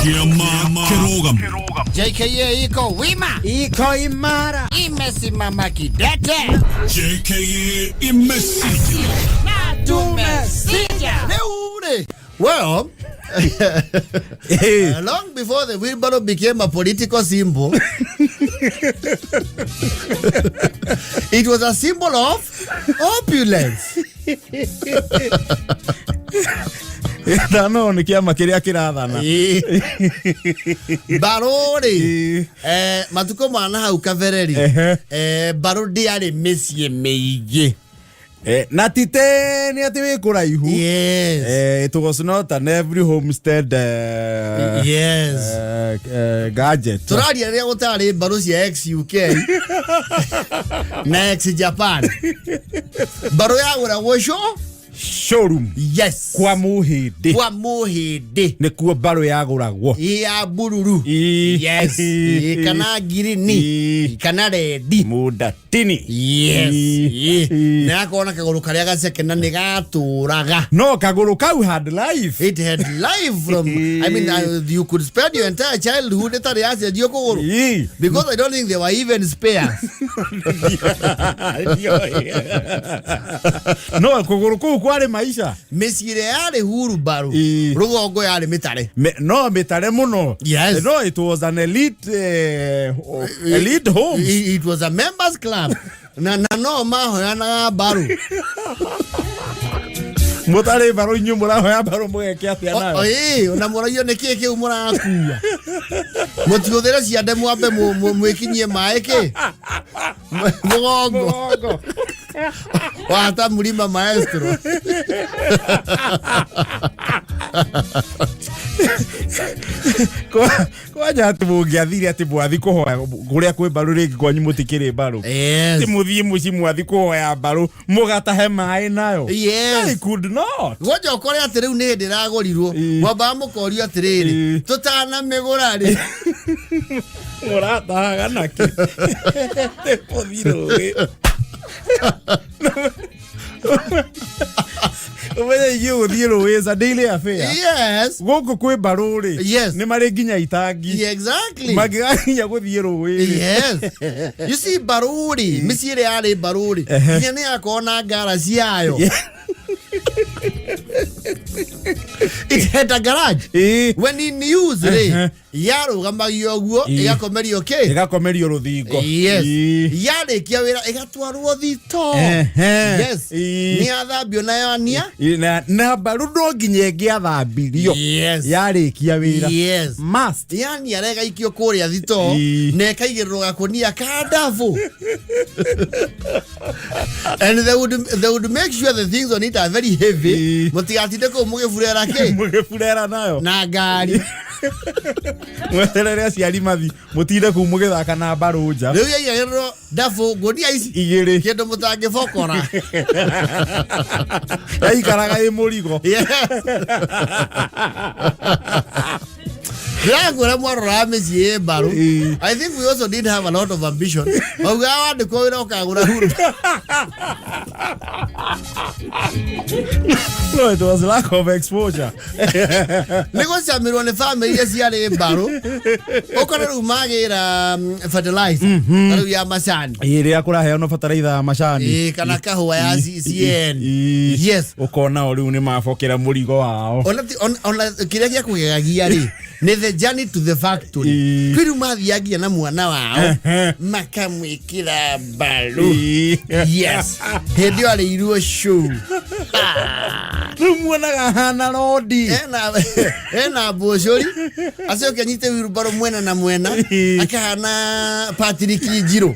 Kĩama kĩrũgamu. JKA iko wima, Iko imara. Imesimama kidete. JKA imesija. Na tumesija. Rĩu rĩ, well, long before the wheelbarrow became a political symbol, it was a symbol of opulence. Ĩtano nĩ kĩama kĩrĩa kĩrathana. Mbarũ rĩ, Ĩĩ. Matukũ ma na hau kabere rĩ, mbarũ ndĩarĩ mĩciĩ mĩingĩ. Na ti tene atĩ wĩ kũraihu. It was not an every homestead gadget. Tũraria rĩrĩa gũtarĩ mbarũ cia ex UK na ex Japan. Mbarũ yagũragwo showroom. Kwa Mũhĩndĩ. Kwa Mũhĩndĩ. Nĩkuo mbarũ yagũragwo. Ya bururu. Yes. Ĩ, kana ngirini. Kana rendi. Mũndatini. Na yakorwo na kagũrũ karĩa gaceke na nĩ gatũraga. No kagũrũ kau had life. It had life from, I mean, you could spend your entire childhood ĩtarĩ yacenjio kũgũrũ. Because I don't think there were even spares. No kũgũrũ kũu kwarĩ maisha. Mĩciĩ ĩrĩa yarĩ hurumbarũ rũgongo yarĩ mĩtare. No mĩtare mũno. No it was an elite home. It was a members club na no mahoyanaga mbarũ. Mũtarĩ mbarũ inyuĩ mũrahoya mbarũ mũgeke atĩa nayo? Ĩĩ, ona mũraio nĩ kĩĩ kĩu mũrakua, mũtihũthĩre ciande, mwambe mwĩkinyie maĩ kĩ mũgongo. Mũgongo. Wata mlima maestro. Kwanja atĩ mũngĩathire atĩ mwathi kũhoya kũrĩa kwĩ mbarũ rĩngĩ kwanyu mũtikĩrĩ mbarũ, ti mũthiĩ mũciĩ mwathi kũhoya mbarũ mũgatahe maĩ nayo. I could not. Gwanja ũkore atĩ rĩu nĩ hĩndĩ ĩragũrirwo, mwambaga mũkorio atĩrĩrĩ, tũtanamĩgũra rĩ, Mũratahaga nakĩ mũthiĩ rũĩ? Ũmenye ithuĩ gũthiĩ rũĩ is a daily affair. Gũkũ kwĩ mbarũ rĩ, nĩ marĩ nginya itangi. Mangĩgakinya gũthiĩ rũĩ rĩ. Yes, you see, mbarũ rĩ, mĩciĩ ĩrĩa yarĩ mbarũ rĩ, nginya nĩ yakorwo na ngara ciayo. It had a garage. When in use rĩ, yarũgamagio ũguo, ĩgakomerio kĩ? Ĩgakomerio rũthingo. Yarĩkia wĩra ĩgatwarwo thito. Nĩ yathambio na yania. Na mbarũ no nginya ĩngĩathambirio yarĩkia wĩra. Must. Yani arega ikio kũrĩa thito na ĩkaigĩrĩrwo gakũnia ka ndabu, and they would make sure the things on it are very heavy, mũtigatinde kũu mũgĩburera kĩ. Mũgĩburera nayo. Na ngari. Mweterere aciari mathi, mũtinde kũu mũgĩthaka na mbarũ nja. Rĩu yaigagĩrĩrwo ndabu ngũnia ici igĩrĩ, kĩndũ mũtangĩbokora. Yaikaraga ĩ mũrigo. Ndĩrakwĩra mwaroraga mĩciĩ ĩ mbarũ. I think we also did have a lot of ambition. Maugaga wandĩkwo wĩra ũkagũra huru. No, it was lack of exposure. Nĩ gũcamirwo nĩ bamĩrĩ iria ciarĩ mbarũ, ũkore rĩu magĩra fertilizer ta rĩu ya macani. Ĩrĩa kũraheanwo bataraitha ya macani. Ĩĩ, kana kahũa ya CN. Ũkona o rĩu nĩ mabokera mũrigo wao. Ona kĩrĩa gĩa kũgegagia rĩ, nĩ the journey to the factory. Kwĩ rĩu mathiagia na mwana wao, makamwĩkĩra mbarũ. Yes, hĩndĩ ĩyo arĩirwo show. Rĩu muonaga hana rodi. Ena mbũcũri, acoke anyite wheelbarrow mwena na mwena, akahana Patrick Njirũ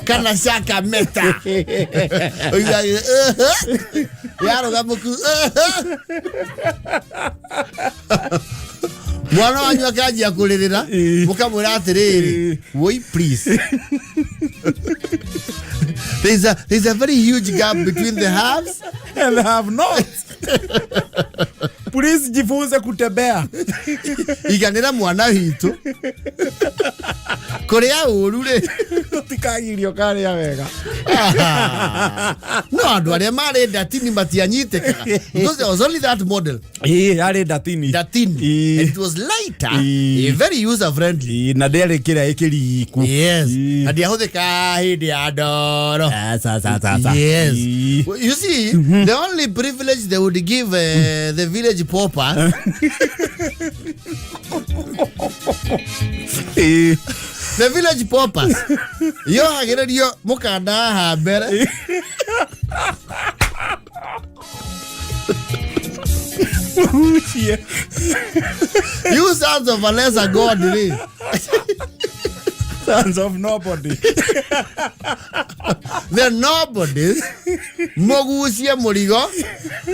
kana Shaka Meta. Oigaga, yarũga mũku mwana wanyu akanjia kũrĩrĩra, mũkamwĩra atĩrĩrĩ, woi, please, there's a very huge gap between the haves and have not. Please jifunze kutembea. Iganĩra mwana witũ. Kũrĩa ũru rĩ. Tikagirio karĩa wega. No andũ arĩa marĩ ndatini matianyitĩkaga because there was only that model. Ĩĩ, yarĩ ndatini. Ndatini. Ĩĩ. And it was lighter. Ĩĩ. Very user friendly. Ĩĩ, na ndĩarĩ kĩrĩa ĩkĩriku. Yes. Ĩĩ. Na ndiahũthĩka hĩndĩ ya ndoro. Aca, aca, aca, aca. Yes. Ĩĩ. Well, you see, the only privilege they would give the village pauper, Ĩĩ. the village paupers, yohagĩrĩrio mũkanda haha mbere. Mũhucie. You sons of a lesser god rĩ. Sons of nobody. The nobodies mũgucie mũrigo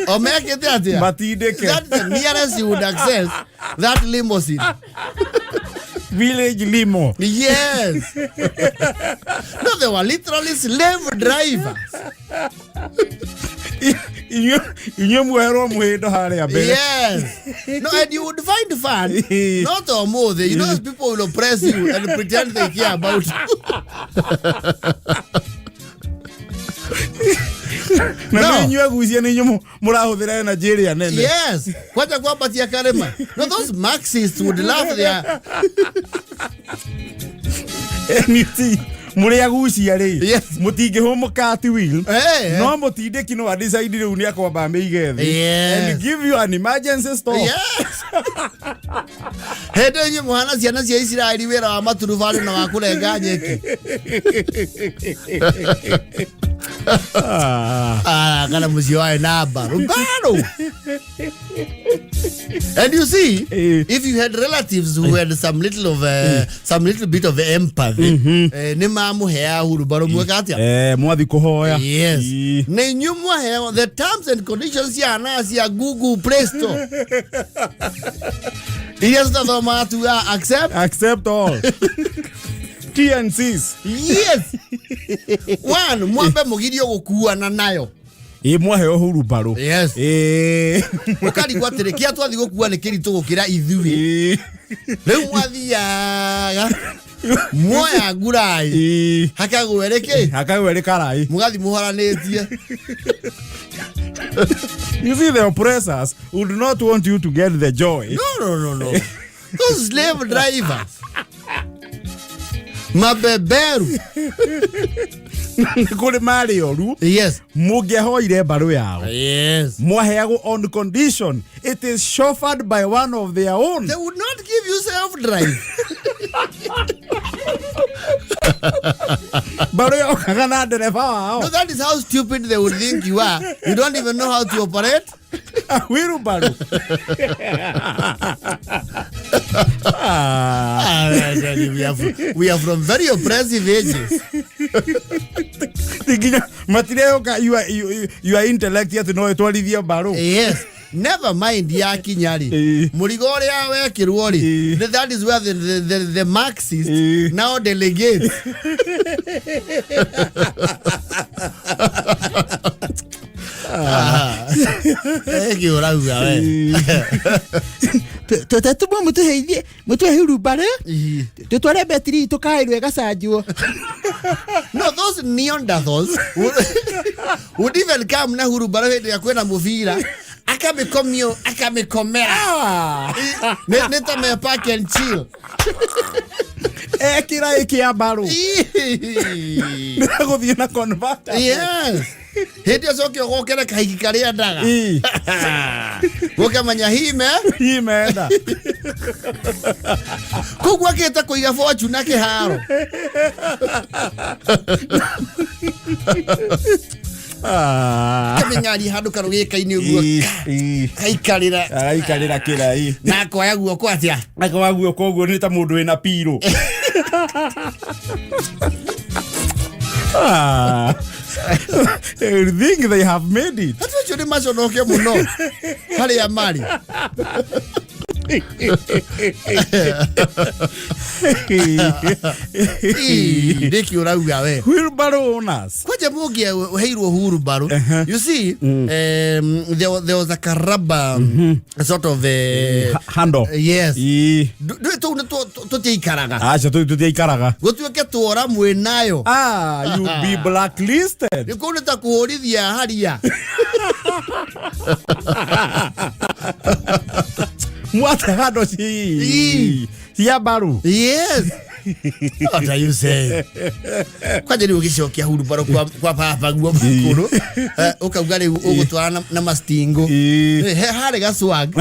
o mekĩte atĩa? Matindĩke. That's the nearest you would access that limousine. Village limo. Yes. No, they were literally slave drivers. Inyuĩ muoherwo mũhĩndo harĩa mbere. Yes. No, and you would find fun. Not ũmũthĩ. You know, those people will oppress you and pretend they care about you. Na No. nĩ inyuĩ agucia nĩ inyuĩ mũrahũthĩra energy ĩrĩa nene. Yes. Kwaja kwambatia karĩma. No, those Marxists would love their... NUT mũrĩ agucia rĩ, Yes. mũtingĩhũmũka at will. Eh. No mũtindĩki no adecide rĩu nĩ akwamba amĩige thĩ. Yes. And give you an emergency stop. Yes. Hĩndĩ ĩyo inyuĩ mũhana ciana cia Isiraeli wĩra wa maturubarĩ na wa kũrenga nyeki. Ah. Ah, kana mũciĩ warĩ na mbaru mbaru. And you see, Eh. if you had relatives who had some little of some little bit of empathy, nĩ mamũheaga hurumbarũ mweka atĩa? Eh, mwathi kũhoya. Yes. Ii. Na inyuĩ mwaheo the terms and conditions cia ana cia Google Play Store. Iria tutathomaga tuga accept. Accept all. TNCs. Yes. One, mwambe mũgirio gũkuana nayo. Ĩ mwaheo hurumbarũ. Yes. Ĩ. Ũkarigwo atĩrĩ kĩa twathi gũkua nĩ kĩritũ gũkĩra ithuĩ. Ĩ. Rĩu mwathiaga muoya ngurai Ĩ. hakagwere kĩ Hakagwere karai. mũgathi mũhoranĩtie. You see, the oppressors would not want you to get the joy. No, no, no, no. Those slave drivers. Mabeberu. Nĩ kũrĩ marĩ oru. Yes. Mũngĩahoire mbarũ yao. Yes. Mwaheagwo on condition it is chauffeured by one of their own. They would not give you self drive. Mbarũ yokaga na ndereba wao. No, that is how stupid they would think you are. You don't even know how to operate. Wheelbarrow. Ah. Ah, we are from very oppressive ages. Nginya matirehoka your intellect atĩ no ĩtwarithie mbarũ. Yes. Never mind yakinya rĩ, Eh. mũrigo ũrĩa wekĩrwo rĩ, Eh. that is where the Marxist Eh. now delegates. Ah. Ĩkĩ ũrauga we? Tũtetũmwo mũtũheithie mũtũhe hurumbarũ Ii. tũtware betiri itũ kaĩrwo ĩgacanjwo. No, those Neanderthals would even come na hurumbarũ hĩndĩ ĩrĩa kwĩna mũbira akamĩkomio akamĩkomera. Ah. Nĩ ta me park and chill. Ekĩra ĩkĩa mbarũ. Ii. Nĩgũthiĩ na converter. Yes. Hĩndĩ ĩyo coke ũgokere kahiki karĩa endaga. Ii. Gũkamenya hime Hii menda. koguo akĩte kũiga fortune na kĩharo. Ah. Kamĩng'aria handũ karũgĩka-inĩ ũguo Ii, ii. kaikarĩra Araikarĩra kĩrai. na akoya guoko atĩa. Akoya guoko ũguo nĩ ta mũndũ wĩna pirũ. Ah. They think they have made it. Andũ acio nĩ maconoke mũno harĩa marĩ. Ii, nĩkĩ ũrauga we? Wheelbarrow owners. Kwanja mũngĩ heirwo hurumbarũ, you see, there was a karaba sort of Handle. Yes. Ii. Ndũĩ tũu nĩ tũtiaikaraga. Aca, tũu tũtiaikaraga. Gũtuĩke tuora mwĩ nayo. Ah, you be blacklisted. Nĩ kũu nĩ ta kũhũrithia haria. Mwate handũ ci Ii. cia mbaru. Yes. What are you saying? Kwanja rĩu ũgĩcokia hurumbarũ kwa baba guo mũkũrũ, ũkauga rĩu ũgũtwara na mastingo. Ii. He harĩ gacwag,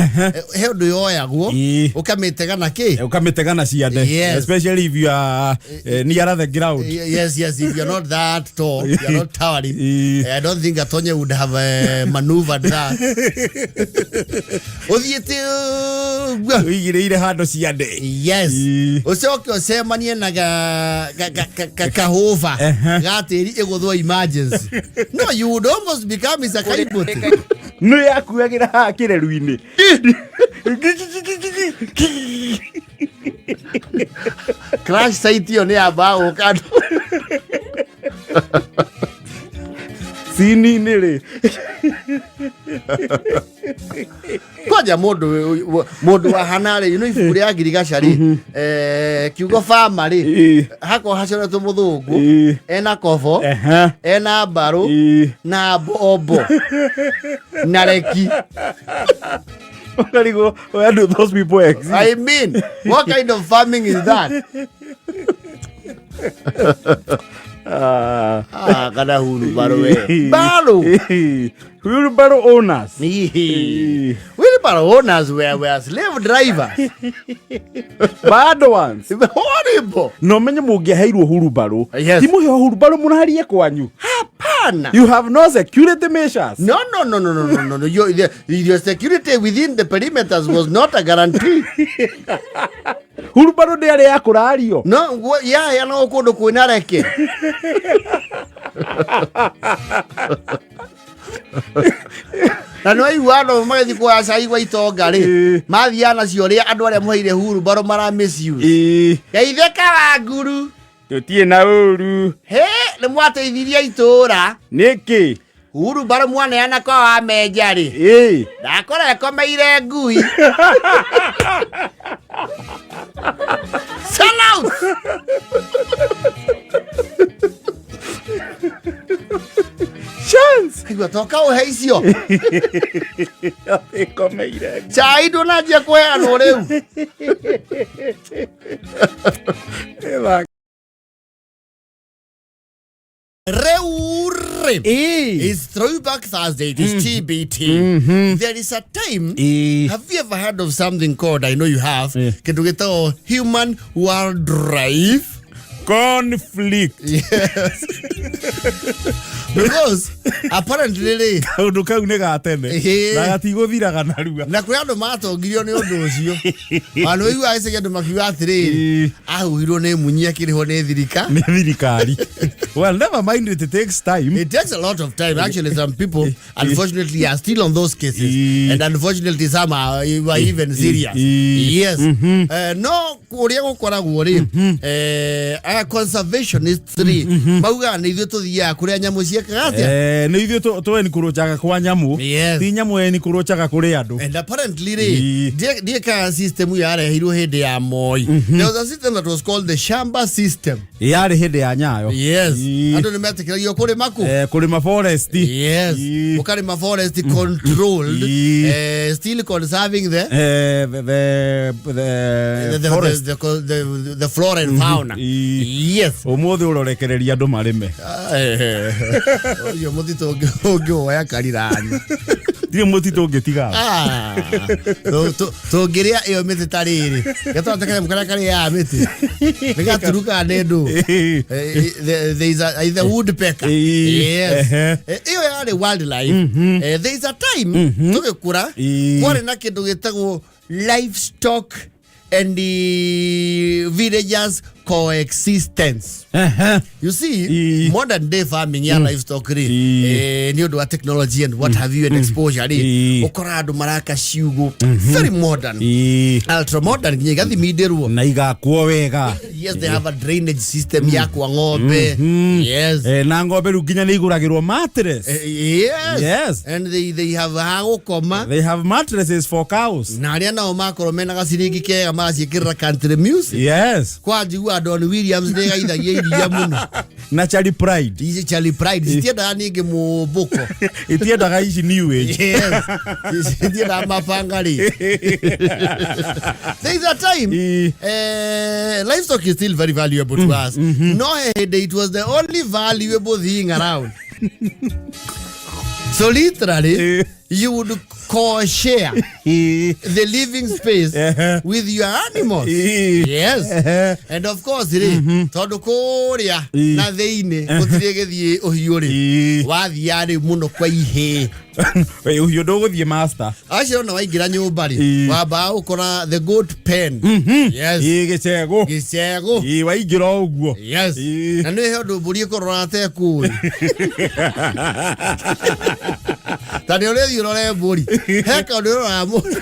he ũndũ yoyagwo. Ii. Ũkamĩtega na kĩ. Ũkamĩtega na ciande. Yes. Especially if you are nearer the ground. Yes, if you're not that tall, you're not towering. Ii. I don't think Atonye would have maneuvered that. Ũthiĩte ũguo. Ũigĩrĩire handũ ciande. Yes. Ii. Ũcoke ũcemanie na kahũba ga tĩri ĩgũthwo emergency. No, you would almost become Mr. Kaibuti. Nĩ yakuagĩra haha kĩreru-inĩ. Crash site ĩyo nĩ yambaga gũka andũ. Cini-inĩ rĩ. Kwanja mũndũ wa hana rĩ, ibuku rĩa ngirigaca rĩ, kiugo farmer rĩ, hakorwo hacoretwo mũthũngũ, ena kobo, ena mbarũ, na mbombo na reki. Ũkarigwo, where do those people exist? I mean, what kind of farming is that? Ah. Ah, kana hurumbarũ we. Mbarũ. Wheelbarrow owners. Ii. Wheelbarrow owners were slave drivers. Bad ones. Horrible. No menye mũngĩaheirwo hurumbarũ. Yes. Ti mũheo hurumbarũ mũrarie kwanyu. Hapana. You have no security measures. No, no, no, no, no, no, no, no. Your security within the perimeters was not a guarantee. Hurumbarũ ndĩarĩ ya kũrario. No, ya no kũndũ kwĩna reke. Na nĩ waigua andũ magĩthiĩ kuoya cai gwa itonga rĩ, mathiaga nacio ũrĩa andũ arĩa mũheire hurumbarũ mara misuse. Geithĩka wa nguru. Tũtirĩ na ũru. He, nĩ mwateithirie itũũra. Nĩkĩ? Hurumbarũ mwaneana kwa wa menja rĩ. Ndakora ĩkomeire ngui. Sell out! Chance! Aigua toka ũhe icio. Ĩkomeire ngui. Cai ndũnanjia kũheanwo rĩu. Rĩu rĩ. It's Throwback Thursday. It is TBT. There is a time. Have you ever heard of something called, I know you have, kĩndũ gĩtagwo human wildlife Conflict. Yes. Because apparently rĩ, Kaũndũ kau nĩ ga tene. Na gatigũthiraga narua. Na kũrĩ andũ matongirio nĩ ũndũ ũcio. Ona nĩ ũiguaga gĩcagi andũ makiuga atĩrĩrĩ, ahuhirwo nĩ munyi akĩrĩhwo nĩ thirika. Nĩ thirikari. Well, never mind, it takes time. It takes a lot of time. Actually, some people, unfortunately, are still on those cases. And unfortunately, some were even serious. Yes. No, kũrĩa gũkoragwo rĩ, aya conservationists rĩ, maugaga nĩ ithuĩ tũthiaga kũrĩa nyamũ ciĩkaga atĩa? Nĩ ithuĩ tũenikũrũcaga kwa nyamũ. Yes. Ti nyamũ enikũrũcaga kũrĩ andũ. And apparently rĩ, ndiĩ kana system yareheirwo hĩndĩ ya Moi. There was a system that was called the shamba system. Yarĩ hĩndĩ ya Nyayo. Yes. Andũ nĩ metĩkĩragio kũrĩma kũ? Kũrĩma forest. Yes. Ũkarĩma forest controlled, still conserving the The forest. the flora and fauna. Yes. Ũmũthĩ ũrorekereria andũ marĩme. Ũcio mũtitũ ũngĩwoya karirani. Ndirĩ mũtitũ ũngĩtiga. Ah, tũngĩrĩa ĩyo mĩtĩ ta rĩrĩ gatwate kanyamũ karĩa karĩaga mĩtĩ nĩ gaturukaga nĩ ndũ. There is a woodpecker. Yes. Ĩyo yarĩ wildlife. There is a time tũgĩkũra kwarĩ na kĩndũ gĩtagwo Livestock and the Villagers Coexistence. You see, modern day farming ya livestock rĩ, nĩ ũndũ wa technology and what have you and exposure rĩ, ũkora andũ maraka ciugũ very modern, ultra modern, nginya igathimindĩrwo Na igakwo wega. Yes, they have a drainage system ya kwa ng'ombe, yes. Na ng'ombe rĩu nginya nĩ igũragĩrwo mattress. Yes. Yes. And they have ha gũkoma. They have mattresses for cows. Na arĩa nao makorwo mena gaciringi kega magaciĩkĩrĩra country music. Kwa njigua Don Williams nĩ gaithagia iria mũno. Na Charlie Pride. Ici Charlie Pride citiendaga ningĩ mũmbũko. Itiendaga ici new age. Yes, citiendaga mabanga rĩ. There is a time livestock is still very valuable to us, no hĩndĩ it was the only valuable thing around, so literally you would co-share the living space with your animals. Yes. And of course rĩ, tondũ kũrĩa na thĩinĩ gũtirĩ gĩthiĩ ũhiũ rĩ, wathiaga rĩu mũno kwa ihĩĩ. Ũhiũ ndũgũthiĩ, master. Acio ona waingĩra nyũmba rĩ, wambaga gũkora the goat pen. Yes. Gĩcegũ. Gĩcegũ. Waingĩra o ũguo. Yes. Na nĩ ũndũ mbũri ĩkũrora tekũĩ ta nĩ ũrĩthiĩ ũrore mbũri, he kaũndũ ũroraga mũno,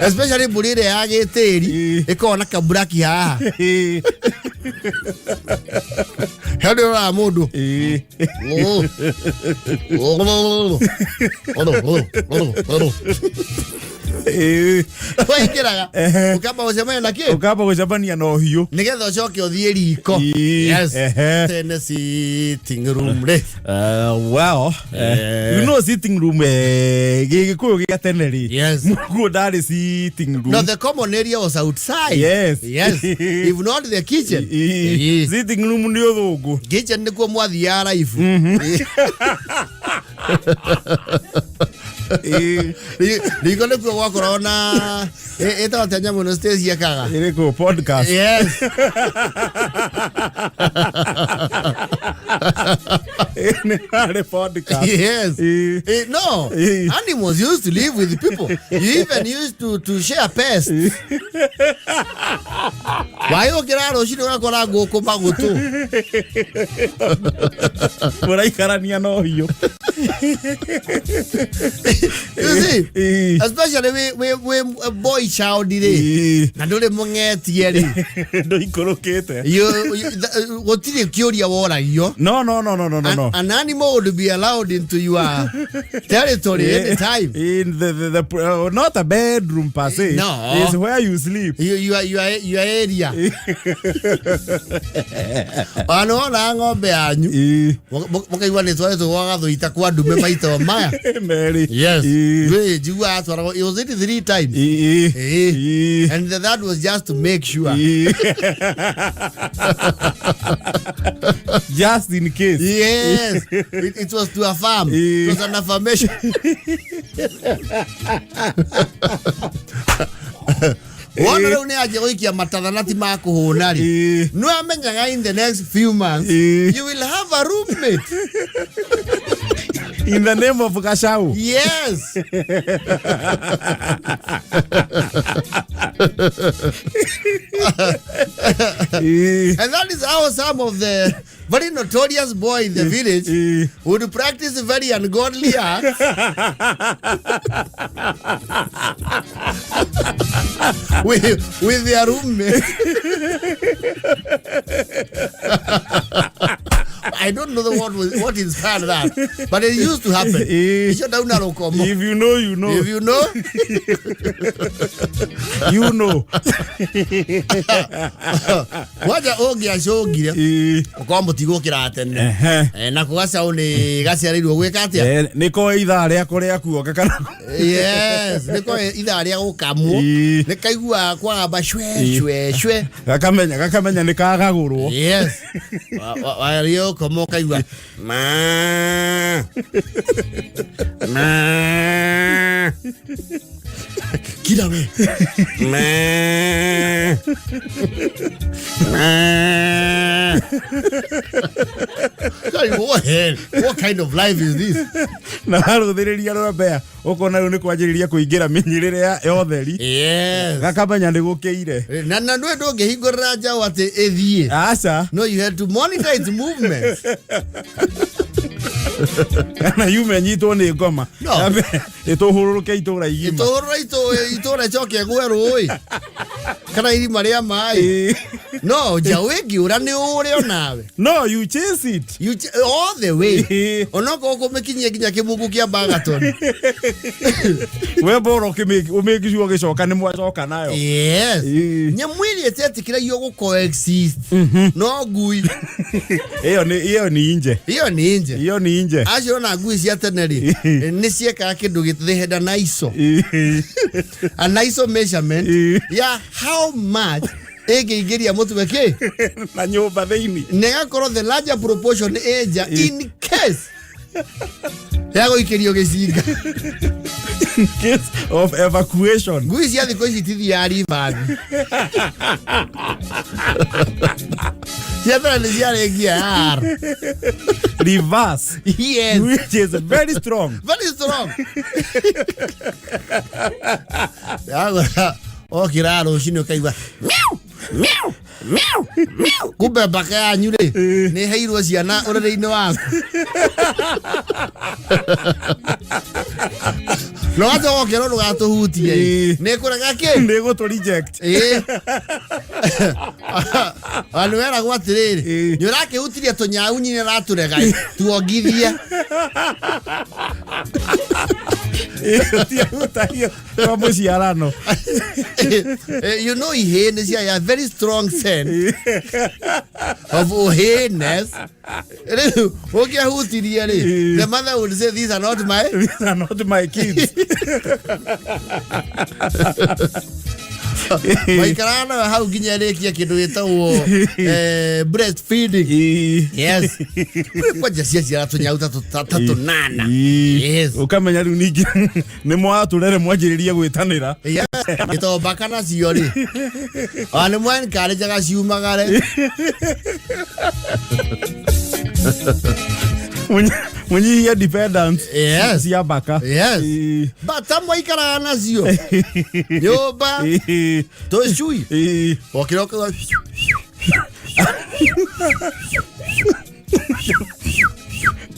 especially mbũri ĩrĩa ya gĩtĩri ĩkoragwo na kaburaki haha. He ũndũ ũroraga mũndũ. Waingĩraga ũkamba gũcemania na kĩ? Ũkamba gũcemania na ũhiũ. Nĩgetha ũcoke ũthiĩ riko. Yes. Tene sitting room rĩ? Well, sitting room, gĩgĩkũyũ gĩa tene rĩ, mũguo ndarĩ sitting room. No, the common area was outside. Yes, if not the kitchen. Sitting room nĩ ũthũngũ. Kitchen nĩkuo mwathiaga raibu. Riko nĩkuo gwakoragwo na ĩtagwo atĩa nyamũ ĩno Stacy ekaga? Ĩrĩkũ? Podcast? Yes. Nĩ harĩ podcast. Yes. No, animals used to live with people. You even used to share pests. Wayũkĩra rũcinĩ ũgakora ngũkũ magũtũ. Mũraikarania na ũhiũ. You see, especially we boy child rĩ, na ndũrĩ mũng'etie rĩ, Ndũikũrũkĩte. Gũtirĩ kĩũria woragio. No. An animal would be allowed into your territory anytime. In the not a bedroom per se. No. It's where you sleep. Your area. Ona wona ng'ombe yanyu, mũkaigua nĩ twaretwo gwa gathũita kwa ndume maita maya. Merĩ. Yes. Ndũĩ njiguaga atwaragwo, it was it three times? And the that was just to make sure. Just in case. Yes. It was to affirm. It was an affirmation. Wona rĩu nĩ anjia gũikia matathanati ma kũhũna rĩ, no amenyaga in the next few months you will have a roommate. In the name of Gashau. Yes. And that is how some of the very notorious boy in the village would practice very ungodly acts with their roommate. I don't know what inspired that, but it used to happen. Icio ndauna rũkomo. If you know, you know. If you know, you know. Kwanja ũngĩacũngire ũkorwo mũtigũkĩra tene. Nako gacaũ nĩ gaciarĩirwo gwĩka atĩa? Nĩ koĩ ithaa rĩako rĩa kuonga kana Yes, nĩko ithaa rĩa gũkamwo. Nĩ kaiguaga kwagamba cwe cwe cwe. Gakamenya nĩ kagagũrwo. Yes. Warĩo ũkoma ũkaigua ma ma kira we ma ma. Like, what hell? What kind of life is this? Na warũthĩrĩria rwembea ũkona rĩu nĩ kwanjĩrĩria kũingĩra mĩnyĩrĩre ya ũtheri. Yes. Gakamenya nĩ gũkĩire. Na ndwe ndũngĩhingũrĩra njaũ atĩ ĩthiĩ. Aca. No, you had to monitor its movements. Kana yume nyitwo nĩ ngoma. No. Yambe ĩtũhũrũrũke itũra igima. Itũra itũra ĩcoke ĩgwe rũĩ kana irima rĩa maĩ. No njaũ ĩngĩũra nĩ ũre onawe. No, you chase it. You all the way. Onokorwo ũkũmĩkinyia nginya kĩmungu kĩa Bagaton. We bora ũmĩkicua ũgĩcoka nĩ mwacoka nayo. Yes. Nyamũ ĩrĩa ĩtetĩkĩragio gũ coexist no ngui. Ĩyo nĩ inje. Ĩyo nĩ inje. Ĩyo nĩ inje. Acio ona ngui cia tene rĩ nĩ ciekaga kĩndũ gĩ they had an ISO. An ISO measurement ya how much ĩngĩingĩria mũtwe kĩ na nyũmba thĩinĩ. Na ĩgakorwo the larger proportion ĩ nja in case ya gũikĩrio gĩcinga. In case of evacuation. Ngui cia thikũ ici tithiaga ribathi. Cia tene nĩ ciarĩ ngia ya R. Reverse. Yes. Which is very strong. Very strong. Yagũra okĩra rũcinĩ ũkaigua miau miau miau miau. Kumbe mbaka yanyu rĩ nĩ ĩheirwo ciana ũrĩrĩ-inĩ waku. No wacoka ũkerwo ndũgatũhutie. Nĩ ĩkũrega kĩ? Nĩ ĩgũtũ reject. Ona nĩ weragwo atĩrĩrĩ, nĩ ũrakĩhutirie tũnyau nyina ĩratũrega tuongithie. Tiahutagio kwa mũciarano. You know ihĩĩ nĩ cia very strong scent of ũhĩness. Rĩu ũngĩahutirie rĩ, the mother would say these are not my these are not my kids. Maikaraga nawe hau nginya ĩrĩkie kĩndũ gĩtagwo breastfeeding. Yes. Kwanja ciaciara tũnyau ta tũnana. Yes. Ũkamenya rĩu ningĩ nĩ mwatũrere mwanjĩrĩrie gwĩtanĩra. Yes. Gĩtagwo mbaka nacio rĩ. Ona nĩ mwenkarĩjaga ciumagare. Mũnyihie dependence. Yes. Cia mbaka. Yes. Bata mwaikaraga nacio. Nyũmba. Tũcui. Wokĩra ũkauga.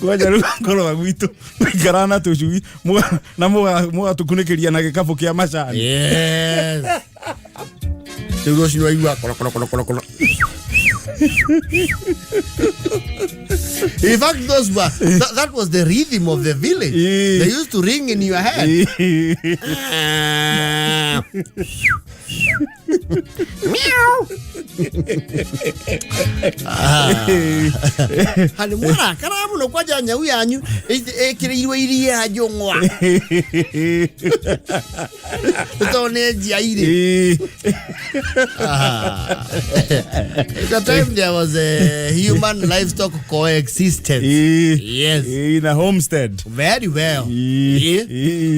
Kwanja rĩu korwo gwitũ mũikaraga na tũcui na mũgatũkunĩkĩria na gĩkabũ kĩa macani. Yes. Rĩu rũcinĩ waigua koro koro koro koro koro. In fact, those were that was the rhythm of the village. They used to ring in your head. Meow. Hani mwarakara mũno kwanja nyau yanyu ĩkĩrĩirwo iria njũng'wa. Tondũ nĩ njiairĩ. The time there was a human livestock coexistence. Yes. In a homestead. Very well.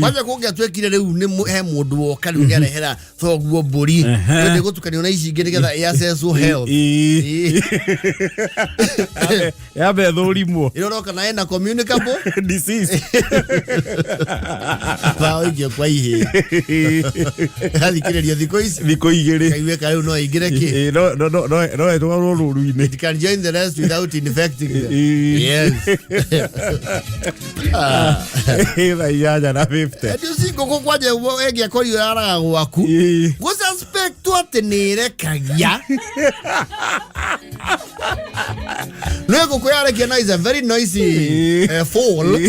Kwanja kũngĩatuĩkire rĩu nĩ he mũndũ woka rĩu nĩarehera thoguo mbũri. Nĩ gũtukanio na ici ingĩ nĩgetha ĩ-assess health. Yambe ĩthũrimwo. Ĩroroka na ĩna communicable disease. Baoigio kwa ihĩ. Athikĩrĩrio thikũ ici. Thikũ igĩrĩ. Kaiguĩka rĩu no aingĩre kĩ? No ĩtwarwo rũru-inĩ. It can join the rest without infecting them. Yes. Thaa 8:50. And you see ngũkũ kwanja ĩngĩakorirwo yaraga gwaku. Gũsuspectwo atĩ nĩ ĩrekagia. No ngũkũ yarekia na is a very noisy fowl.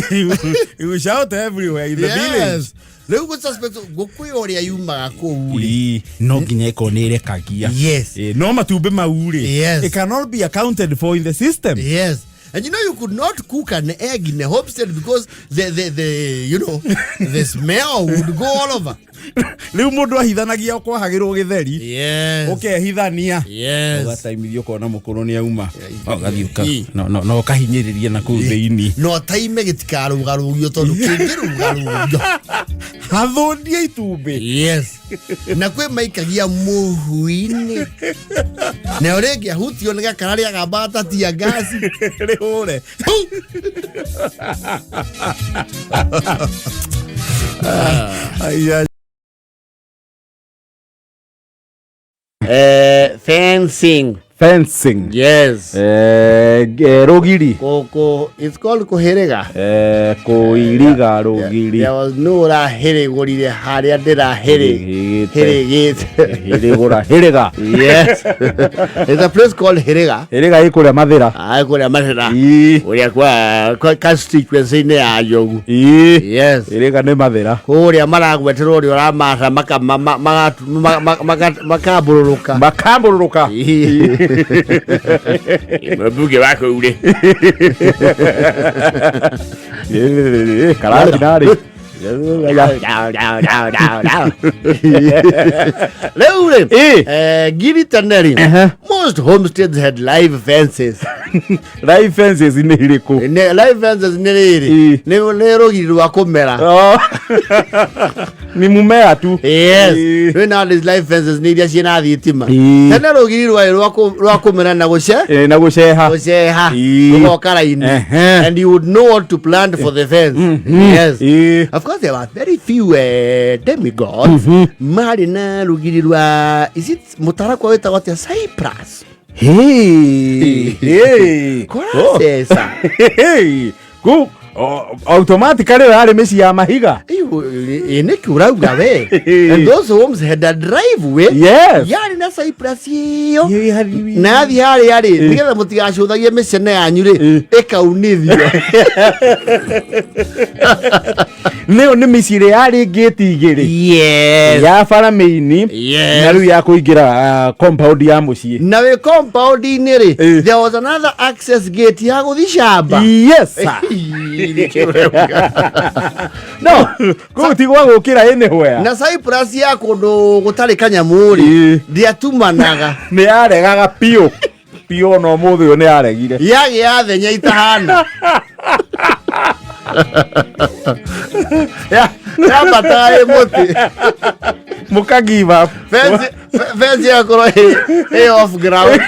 You shout everywhere in the village. Rĩu gũsuspect ngũkũ ĩyo ũrĩa yumaga kũu rĩ. No nginya ĩkorwo nĩ ĩrekagia. Yes. No matumbĩ mau rĩ. Yes. It cannot be accounted for in the system. Yes. And you know you could not cook an egg in a homestead because the you know the smell would go all over. Rĩu mũndũ ahithanagia kwahagĩrwo gĩtheri. Yes. Ũkehithania. Yes. Ũgataimithio ũkona mũkũrũ nĩ auma. Ũgathiĩ no ũkahinyĩrĩria na kũu thĩinĩ. No taime gĩtikarũgarũgio tondũ kĩngĩrũgarũgio. Hathũndie itumbĩ. Yes. Na kwĩ maikagia mũhu-inĩ, nayo rĩngĩ ahutio nĩ gakara rĩagambata tia ngasi rĩhũre. Aya. Fencing. Fencing. Yes. Rũgiri. Koko, it's called kũhĩrĩga. Kũiriga rũgiri. There was no ũrahĩrĩgũrire harĩa ndĩrahĩrĩ hĩrĩgĩte. Hĩrĩgũra, hĩrĩga. Yes, there's a place called Hĩrĩga. Hĩrĩga ĩ kũrĩa Mathĩra. Ah, kũrĩa Mathĩra. Ii. Kũrĩa kwa constituency-inĩ ya Njogu. Ii. Yes. Hĩrĩga nĩ Mathĩra. Kũrĩa maragweterwo ũrĩa ũramata makambũrũrũka. Makambũrũrũka. Mbunge wa kũu rĩ. Karatinarĩ. Rĩu rĩ, Ĩ. Ngiri teneri, Ehe. most homesteads had live fences. Live fences nĩ irĩkũ? Live fences nĩ rĩrĩ, Ĩ. nĩ rũgiri rwa kũmera. Oh. Ni mumea tu. Yes. Ĩ. Rĩu nowadays live fences nĩ iria ciĩna thitima. Ĩ. Tene rũgiri rwarĩ rwa kũmera na gũce Na gũceha. gũceha. Ĩ. Rũgoka raini. And you would know what to plant for the fence. Yes. Ĩ. Of course there were very few demigods marĩ na rũgiri rwa, is it mũtarakwa wĩtagwo atĩa, cypress? Hey. Hey. Kũraceca. Hey. Ku automatically yarĩ mĩciĩ ya mahiga. Ĩ, nĩkĩ ũrauga we? And those homes had a driveway. Yes. Yarĩ na cypress ĩyo. Ĩ. Na yathiĩ harĩa rĩ, nĩgetha mũtigacũthagie mĩcene yanyu rĩ, ĩkaunithio. Nĩyo nĩ mĩciĩ ĩrĩa yarĩ ngĩti igĩrĩ. Yes. Ya bara mĩini. Yes. Na rĩu ya kũingĩra compound ya mũciĩ. Na wĩ compound-inĩ rĩ, Ĩ. there was another access gate ya gũthiĩ camba. Yes. Sir. No. Kũu ti gwa gũkĩra anywhere. Na cypress ya kũndũ gũtarĩ kanyamũ rĩ, Ĩ. ndĩatumanaga. Nĩ yaregaga biũ biũ, ona ũmũthĩ ũyũ nĩ yaregire. Yagĩa thenya itahana yambataga ĩ mũtĩ. Mũka give up. Fence yakorwo ĩ off ground.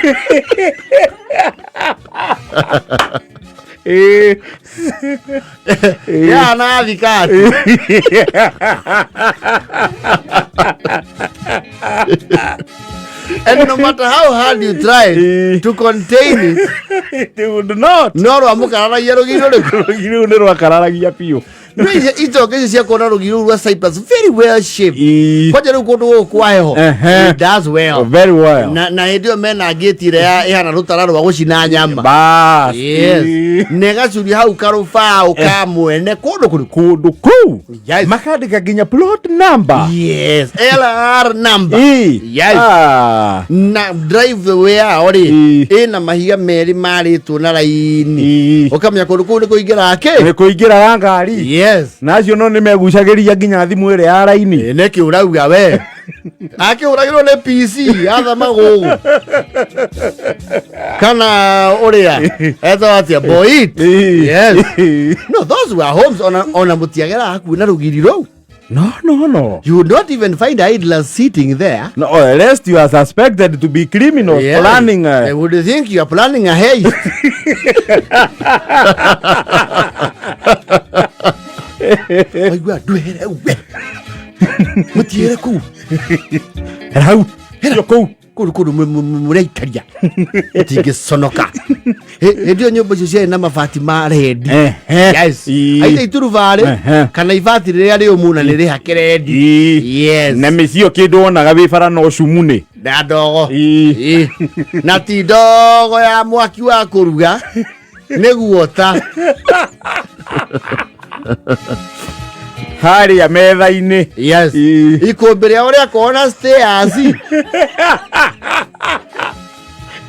Ĩ. Yana thikati. And no matter how hard you try to contain it, It would not. No rwamũkararagia rũgiri rũrĩkũ? Rũgiri rũu nĩ rwakararagia biũ. Itonga icio cia kuona rũgiri rũu rwa cypress very well shaped. Ĩ. Kwanja rĩu kũndũ gũkũ kwa heho, it does well. Very well. Na hĩndĩ ĩyo mena ngĩti ĩrĩa ĩhana rũtara rwa gũcina nyama. Bas. Yes. Ĩ. Na ĩgacuria hau karũbaũ ka mwene kũndũ kũrĩkũ. Kũndũ kũu. Yes. Makandĩka nginya plot number. Yes, LR number. Ĩ. Yes. Ah. Na driveway yao rĩ, Ĩ. ĩna mahiga merĩ marĩtwo na raini, Ĩ. ũkamenya kũndũ kũu nĩ kũingĩra kĩ. Nĩ kũingĩraga ngari. Yes. Na acio no nĩ megucagĩria nginya thimũ ĩrĩa ya raini. Ĩ, nĩkĩ ũrauga we? Akĩhũragĩrwo nĩ PC athama gũgũ kana ũrĩa etagwo atĩa, boit. Ĩ. Yes. No, those were homes ona mũtiagera hakuhĩ na rũgiri rũu. No. You would not even find idlers sitting there. No, lest you are suspected to be criminals planning. They would think you are planning a heist. Waigua ndwehere we, mũtiere kũu. Hera hau. Hera kũu. Kũndũ mũraikaria mũtingĩconoka. Hĩndĩ ĩyo nyũmba icio ciarĩ na mabati ma rendi. Yes. Ĩ. Aitha iturubarĩ kana ibati rĩrĩa rĩũmũ na nĩ rĩhake rendi. Ĩ. Yes. Na mĩciĩ ĩyo kĩndũ wonaga wĩ bara no cumunĩ. Na ndogo. Ĩ. Ĩ. Na ti ndogo ya mwaki wa kũruga, nĩ guota. Harĩa metha-inĩ. Yes. Ĩ. Ikũmbĩ rĩao rĩakorwo na stairs.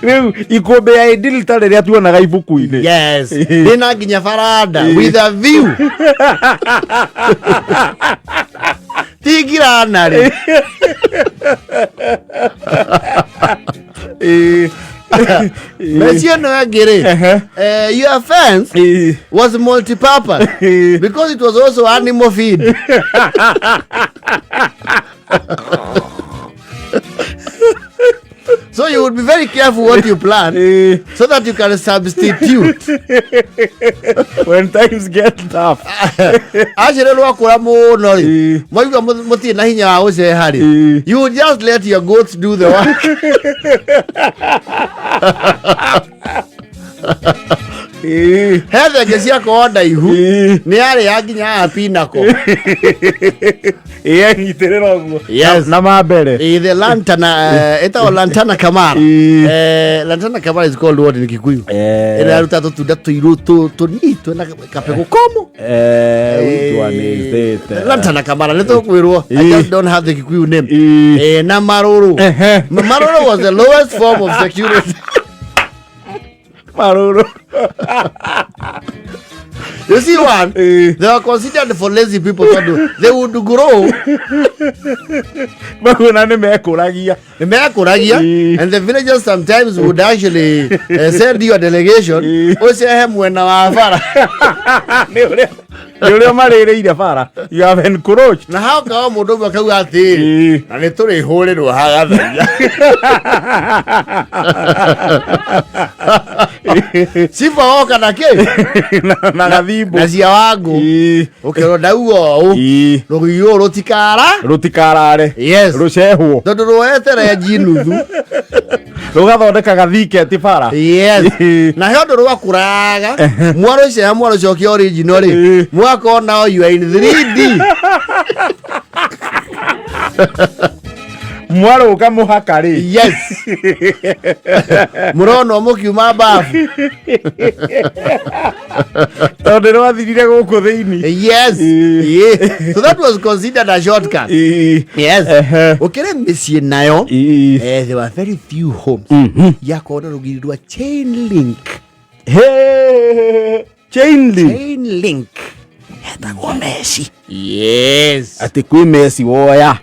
Rĩu ikũmbĩ ya idili ta rĩrĩa tuonaga ibuku-inĩ. Yes. Ĩ. Rĩna nginya baranda Ĩ. with a view, ti ngiranarĩ. Ĩ. Mĩciĩ ĩno ĩngĩ rĩ, your fence Ĩ. was multi-purpose Ĩ. because it was also animal feed. you would be very careful what you plan so that you can substitute. When times get tough. Acere rwakũra mũno rĩ, mwaigua mũtirĩ na hinya wa gũceha rĩ, you would just let your goats do the work. He thenge ciakorwo ndaihu, nĩ yarĩa nginya ya pinako. Ĩĩ, anyitĩrĩra ũguo. Yes. Na mambere. The lantana, ĩtagwo lantana kamara. Lantana kamara is called what in Kikuyu? Ĩrĩa yaruta tũtunda tũirũ tũnini twĩna kabegũ komũ. Which one is it? Lantana kamara nĩ tũkwĩrwo. I just don't have the Kikuyu name. Na marũrũ. Marũrũ was the lowest form of security. Marũrũ. You see one, they were considered for lazy people tondũ they would grow. Maguo na nĩ mekũragia. Nĩmekũragia. And the villagers sometimes would actually send you a delegation ũcehe mwena wa bara. Nĩ ũrĩa marĩrĩire bara. You have encroached. Na haukawa mũndũ ũmwe akauga atĩrĩ, na nĩ tũrĩhũrĩrwo hagatharia ciba woka na kĩ na gathimbo. Na cia wangũ ũkerwo ndauga ũũ, rũgiri rũrũ rũtikara Rũtikarare. Yes. Rũcehwo. Tondũ rwoete renji nuthu. Rũgathondeka gathiketi bara. Yes. Na he ũndũ rwakũraga, mwarũceha mwarũcokia original rĩ, mwakorwo nao you are in 3D. Mwarũga mũhaka rĩ. Yes, mũronwo mũkiuma babu. Tondũ rwathirire gũkũ thĩinĩ. Yes. Yeah. So that was considered a shortcut. Yes. Ũkĩrĩ mĩciĩ nayo, there were very few homes yakorwo na rũgiri rwa chain link. Hey, chain link. Chain link hetagwo mesh. Yes. Atĩ kwĩ mesh woya.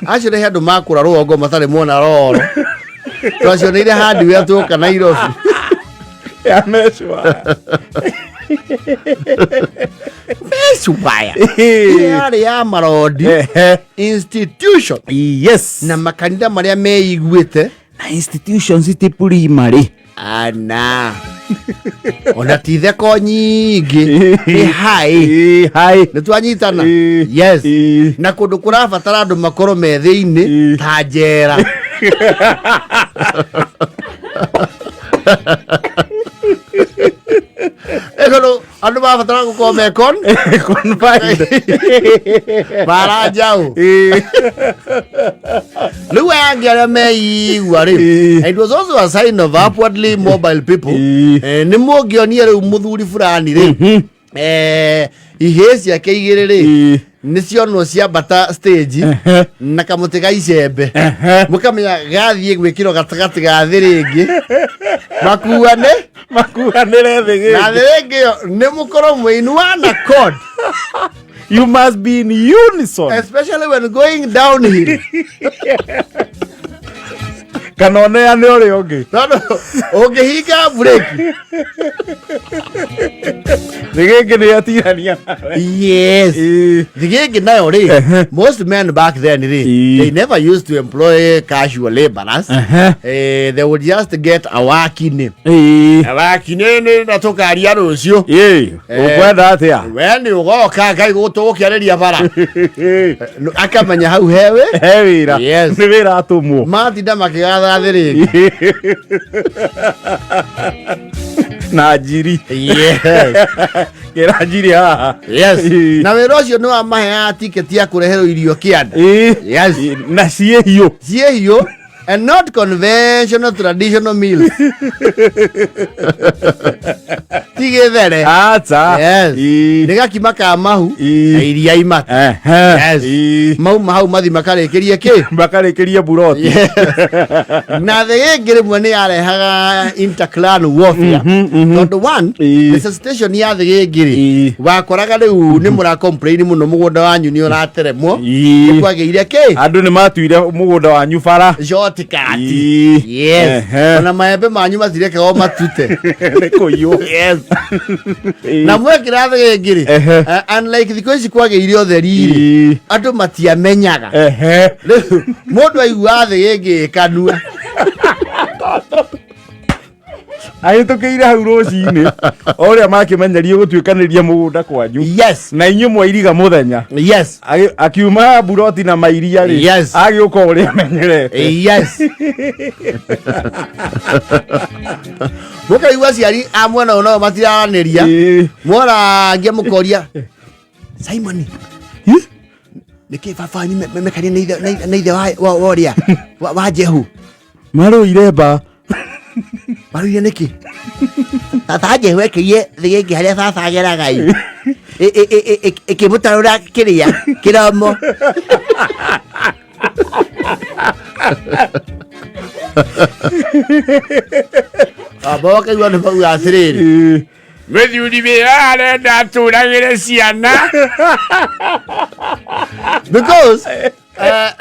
Acio nĩ andũ makũra rũgongo matarĩ mona roro twacioneire hardware tuoka Nairobi. Ya mesh waya. Mesh wire yarĩ ya marondi institution na makanitha marĩa meiguĩte. Na institutions ti primary. Ana ona ti theko nyingĩ, nĩ high. Hai. Nĩ twanyitana? Yes. Na kũndũ kũrabatara andũ makorwo me thĩinĩ ta njera. Ĩkono andũ marabatara gũkorwo me con Confined. bara njaũ. Rĩu aya angĩ arĩa meigua rĩ, it was also a sign of upwardly mobile people. Nĩ mũngĩonire rĩu mũthuri fulani rĩ, ihĩĩ ciake igĩrĩ rĩ, nĩ cionwo ciambata stage na kamũtĩ ga icembe, mũkamenya gathiĩ gwĩkĩrwo gatagatĩ ga thĩ rĩngĩ makuane. Makuanĩre thĩ. Na thĩ rĩngĩ ĩyo nĩ mũkorwo mwĩ in one accord. You must be in unison. Especially when going downhill. Kana ũneane ũrĩa ũngĩ. Tondũ ũngĩhinga breki. Thĩgĩngĩ nĩ atirania nawe. Yes. Thigĩngĩ nayo rĩ, most men back then rĩ, they never used to employ casual laborers. They would just get a working a working nĩ na tũkaria rũciũ. Ũkwenda atĩa? We nĩ ũgoka ngai tũgũkĩarĩria bara. Akamenya hau hewe He wĩra. Yes. Nĩ wĩra atũmwo. Matinda makĩgatha thĩ rĩngĩ. Na njiri. Yes. Kĩra njiri haha. Yes. Na wĩra ũcio nĩ wamaheaga tiketi ya kũreherwo irio kĩanda. Yes. Na ciĩ hiũ. Ciĩ hiũ and not conventional traditional meals, ti gĩthere. Aca. Yes. Nĩ gakima ka mahu na iria imata. Yes. Mauma hau mathi makarĩkĩrie kĩ? Makarĩkĩrie buroti. Yes. Na thĩgĩngĩ rĩmwe nĩ yarehaga interclan warfare tondũ one, resuscitation ya thĩgĩngĩ rĩ, wakoraga rĩu nĩ mũra complain mũno mũgũnda wanyu nĩ ũrateremwo. Nĩ kwagĩire kĩ? Andũ nĩ matuire mũgũnda wanyu bara. Shortcut. Yes. Ona maembe manyu matirekagwo matute. Nĩ kũiywo. Yes. Na mwekĩra thĩgĩngĩ rĩ, unlike thikũ ici kwagĩire ũtheri rĩ, andũ matiamenyaga. Rĩu mũndũ aiguaga thĩgĩngĩ ĩkanua. Ahĩtũkĩire hau rũcinĩ o ũrĩa makĩmenyerie gũtuĩkanĩria mũgũnda kwanyu. Yes. Na inyuĩ mwairiga mũthenya. Yes. Akiuma buroti na mairia rĩ. Yes. Agĩũka ũrĩa amenyerete. Yes. Mũkaigua aciari a mwena ũyũ nao matiraranĩria. Mworangia mũkoria Simon, nĩkĩ baba wanyu mekania na ithe wa ũrĩa wa Jehu? Marũire mba. Marũire nĩkĩ? Tata Jehu ekĩrie thĩgĩngĩ harĩa baba ageraga ĩ. Ĩkĩmũtarũra kĩrĩa kĩromo. Amba wakaigua nĩ mauga atĩrĩrĩ. Mũthuri wĩra arenda atũragĩre ciana. Because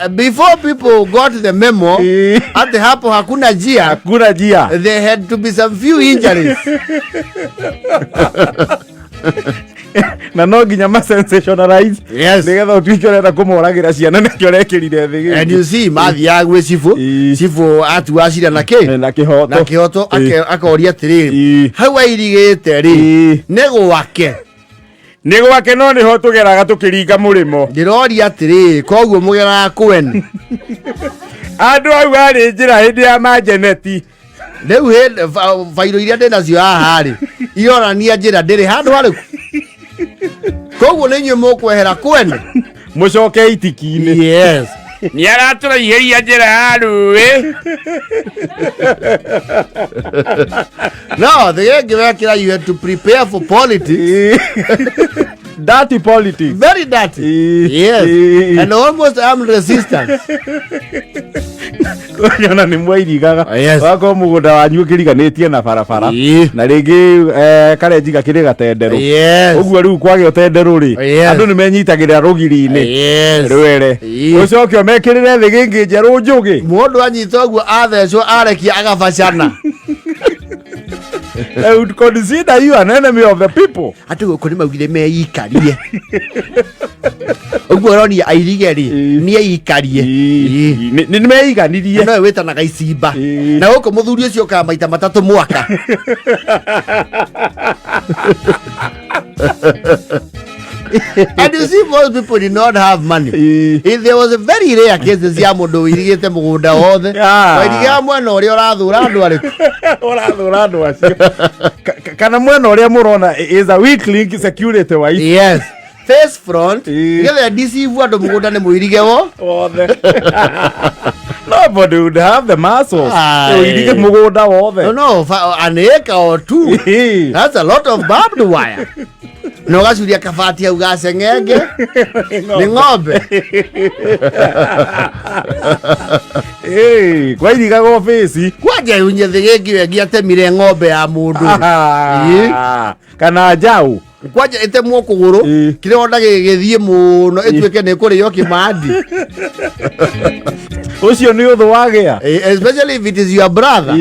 before people got the memo ati hapo hakuna njia, hakuna njia, there had to be some few injuries. Na no nginya ma sensationalize. Yes. Nigetha ũtuĩke ũrenda kũmoragĩra ciana nĩkĩo ũrekĩrire thĩ. And you see, mathiaga gwĩ cibũ, cibũ atua cira na kĩ? Na kĩhoto. Na kĩhoto, akoria atĩrĩrĩ, hau airigĩte rĩ, nĩ gwake? Nĩ gwake, no nĩho tũgeraga tũkĩringa mũrĩmo. Ndĩroria atĩrĩrĩ, koguo mũgeraga kwene? Andũ au arĩ njĩra hĩndĩ ya manjeneti. Rĩu hĩndĩ bairũ iria ndĩ nacio haha rĩ, ironania njĩra ndĩrĩ handũ harĩku. Koguo nĩ inyuĩ mũkwehera kwene? Mũcoke itiki-inĩ. Yes. Nĩ aratũraihĩria njĩra ya rũĩ. No, thĩgĩngĩ wekĩra, you had to prepare for politics. Dirty politics. Very dirty. Yes. And almost armed resistance. Ona nĩ mwairigaga. Yes. Wakorwo mũgũnda wanyu ũkĩriganĩtie na barabara. Na rĩngĩ karenji gakĩrĩ gatenderũ. Yes. Ũguo rĩu kwagĩa ũtenderũ rĩ, Yes. andũ nĩ menyitagĩrĩra rũgiri-inĩ. Yes. Rwere. Ũcoke ũmekĩrĩre thĩgĩngĩ njerũ njũgĩ. Mũndũ anyita ũguo athecwo arekia agabacana. I would consider you an enemy of the people. Atĩ gũkũ nĩ maugire meikarie. Ũguo ũronia airige rĩ, nĩ eikarie. Nĩ meiganirie. No wĩtanaga icimba. Na gũkũ mũthuri ũcio ũkaga maita matatũ mwaka. And you see, most people did not have money. If there was a very rare cases ya mũndũ ũirigĩte mũgũnda wothe. Wairigaga mwena ũrĩa ũrathũra andũ arĩkũ? Ũrathũra andũ acio. Kana mwena ũrĩa mũrona is a weak link security wise. Yes. Face front. Nĩgetha deceive andũ mũgũnda nĩ mũirige wo. Wothe. Nobody would have the muscles. Aye. Ũirige mũgũnda wothe. No, an acre or two. That's a lot of barbed wire. Na ũgacuria kabati hau ga ceng'enge. Nĩ ng'ombe. Kwairigagwo bĩci. Kwanja unye thĩgĩngĩ wengi atemire ng'ombe ya mũndũ. Kana njaũ. Kwanja ĩtemwo kũgũrũ, kĩronda gĩgĩthiĩ mũno ĩtuĩke nĩ kũrĩo kĩmandi. Ũcio nĩ ũthũ wagĩa. Especially if it is your brother.